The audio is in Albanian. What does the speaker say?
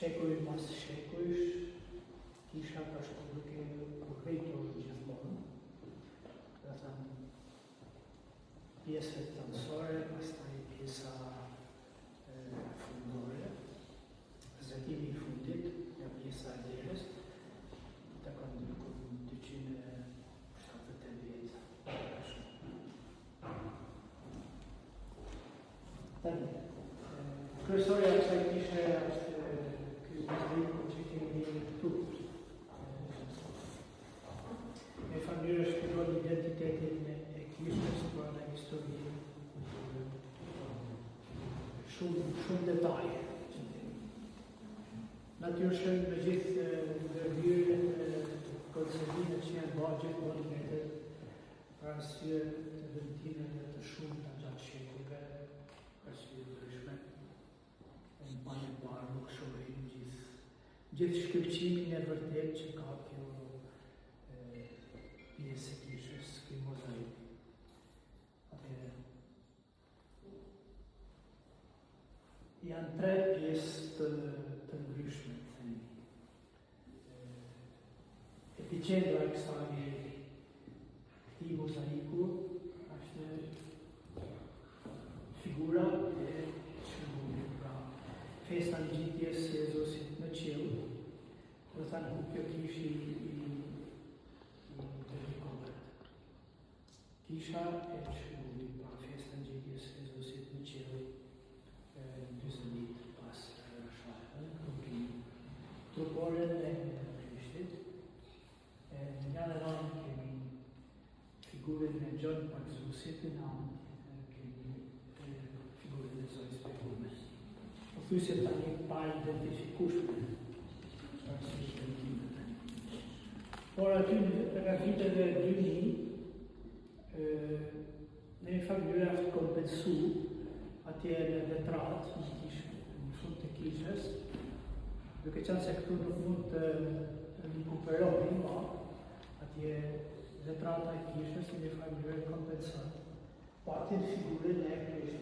Shekuj mas shekujsh, kisha ka shku duke u rritur gjithmonë, do thënë, pjesët anësore, pastaj pjesa fundore, zgjatimi i fundit, nga pjesa e derës, takon diku 278 vjet. Tani, kryesorja e kësaj kishe është ky mozaik që kemi këtu. Në një mënyrë shpjegon identitetin e kishës, por edhe historinë, kulturën, shumë, shumë detaje që themi. Natyrshëm me gjithë ndërhyrjet e konservimet që janë bërë gjithmonë mbetet për arsye të dëmtimeve të shumta gjatë shekujve, për arsye të ndryshme, në pamje të parë nuk shohim gjithë gjithë shkëlqimin e vërtetë që ka kjo pjesë e kishës, ky mozaik. Atëherë janë tre pjesë të, të ndryshme, të themi. Epiqendra e kësaj këtij mozaiku është figura e shërbimit, pra festa e ngjitjes së Jezusit në qiell, do thënë ku kjo kishë i, i, i dedikohet. Kisha e Shëngulit, pra festa e ngjitjes së Jezusit në qiell, 40 ditë pas Rashajve, ku kemi truporen e Krishtit, e në njërën anë kemi figurën e Gjon Pagëzuesit, në anën tjetër kemi figurën e Zojës Bekume. Pothuajse tani pa identifikueshme, për arsye të dëmtimeve tani. Por aty në viteve 2000, në një farë mënyre është kompensu atje në vetrat, në kishë, në fund të kishës, duke qenë se këtu nuk mund të rikuperohej ma, atje vetrata e kishës në një farë mënyre kompenson, po aty figurën e Krishtit.